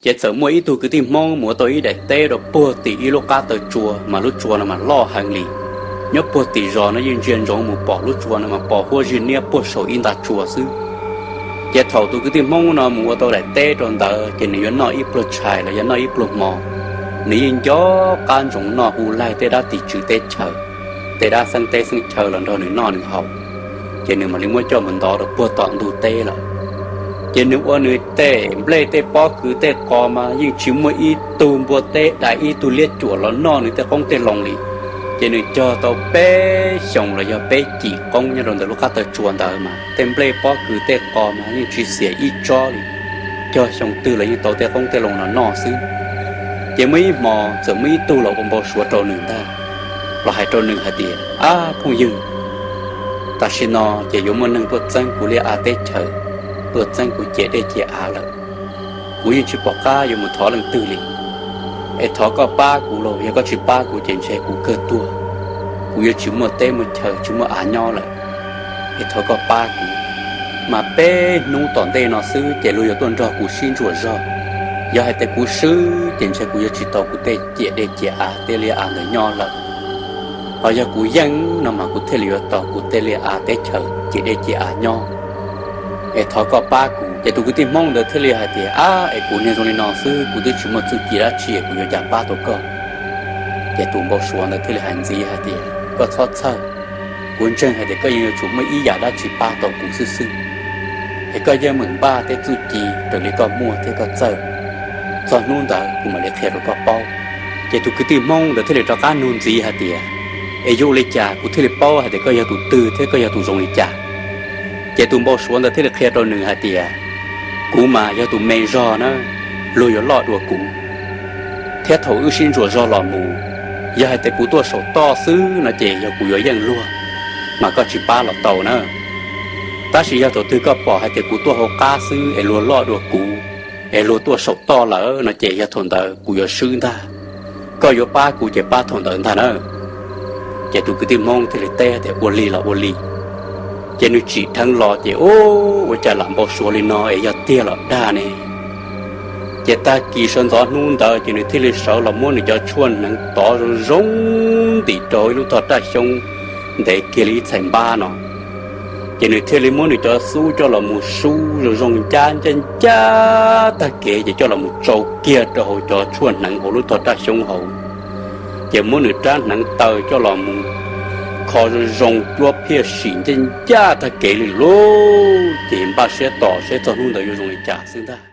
Ces txawm muaj ib tug kwv tij Hmoob mus ua tau ib daim teb rau puag tim ib lub qab taw tsua, mas lub tsua no mas loj heev li. Nyob puag tim zos no yeej ntsia ntsoov mus pom lub tsua no mas pos huab zig niab puag saum ib nta tsua xwb. Ces thaum tus kwv tij Hmoob no mus ua tau daim teb rau ntawd ces nws yuav noj ib pluag tshais los yog noj ib pluag hmo, nws yeej nco qab ntsoov noj hu laig tej dab tim tswv teb chaws, tej dab xeeb teb xeeb chaw los nrog nws noj nws haus, ces nws mam li muab coj mus ntov rau puag tom ntug teb lawm. Ces nws ua nws tej nplej tej pob kws tej qos mas yeej tsis muaj ib tug npua teb dais ib tug liab cuam los noj nws tej qoob tej loo li. Ces nws cog tau peb xyoos los yog peb cim qoob nyob rau ntawm lub qab taw tsua ntawd mas tej nplej pob kws tej qos mas yeej tsis xiam ib tsob li, cog xyoo twg los yeej tau tej qoob tej loo no noj xwb. Ces muaj ib hmo txawm muaj ib tug los ua npau suav rau nws ntag, los hais rau nws hais tias, Ab phooj ywg, tam sim no ces yuav muaj neeg tuaj txeeb kuv liaj av teb chaws, tuaj txeeb kuv ciam dej ciam av lawm. Kuv yeej tsis pom qab yuav mus thov leej twg li. Es thov koj pab kuv los yog koj tsis pab kuv ces ntshe kuv kawg tuag, kuv yuav tsis muaj teb muaj chaw tsis muaj av nyob lawm. Es thov koj pab kuv, mas peb hnub tom ntej no xwb ces luag yuav tuaj nrog kuv sib ntsuam zog. Yog hais tias kuv swb ces ntshe kuv yuav tsis tau kuv tej ciam dej ciam av tej liaj av ntawd nyob lawm. Ho yog kuv yeej no mas kuv thiaj li yuav tau kuv tej liaj av teb chaws ciam dej ciam av nyob. Es thov koj pab kuv. Ces tus kwv tij Hmoob ntawd thiaj li hais tias, Ab, es kuv niag zoo li no xwb, kuv twb tsis muaj txuj ci dab tsi, kuv yuav cas pab tau koj? Ces tus npau suav ntawd thiaj li hais ntxiv hais tias, Koj txhob txhawj, kuv ntseeg hais tias koj yeej yuav tsum muaj ib yam dab tsi pab tau kuv xwb xwb. Es koj yeej meem npaj tej txuj ci raws li koj muaj thiab koj txawj, txog hnub ntawd kuv mam li qhia rau koj paub. Ces tus kwv tij Hmoob ntawd thiaj li rov qab nug ntxiv hais tias, Es yuav ua li cas kuv thiaj li paub hais tias koj yog tus twg thiab koj yog tus zoo li cas? Ces tus npau suav ntawd thiaj li qhia rau nws hais tias, Kuv mas yog tus me zog na, luag yuav loj dua kuv. Thiab thaum wb sib ntsuam zog los mus, yog hais tias kuv tuaj saum toj xwb no ces yog kuv yuav yeej luag, mas koj tsis pab los tau na. Tab sis yog thaum twg koj pom hais tias kuv tuaj hauv qab xwb es luag loj dua kuv, es luag tuaj saum toj lawm no ces yog thaum ntawd kuv yuav swb ntag. Koj yuav pab kuv ces pab thaum ntawd ntag na. Ces tus kwv tij Hmoob thiaj li teb tias, Ua li los ua li. Ces nws tsim dheev los ces, Ua cas lam npau suav li no es yog tiag los dag ne? Ces tag kis sawv ntxov hnub ntawd ces nws thiaj li sawv los muab nws cov tshuaj hneev tov zoo zoo ntim rau ib lub tog raj xyoob ntev kiag li ib txhais npab no. Ces nws thiaj li muab nws cov xub coj los mus sub zoo zoo ncaj ncaj ncaj tag kev ces coj los mus tsau kiag rau hauv cov tshuaj hneev hauv lub tog raj xyoob hauv. Ces muab nws rab hneev taw coj los mus kho zoo zoo cuab phiaj sim ncaj ncaj tag kev li lauj. Ces npaj siab tos seb txog hnub ntawd yuav zoo li cas xwb ntag.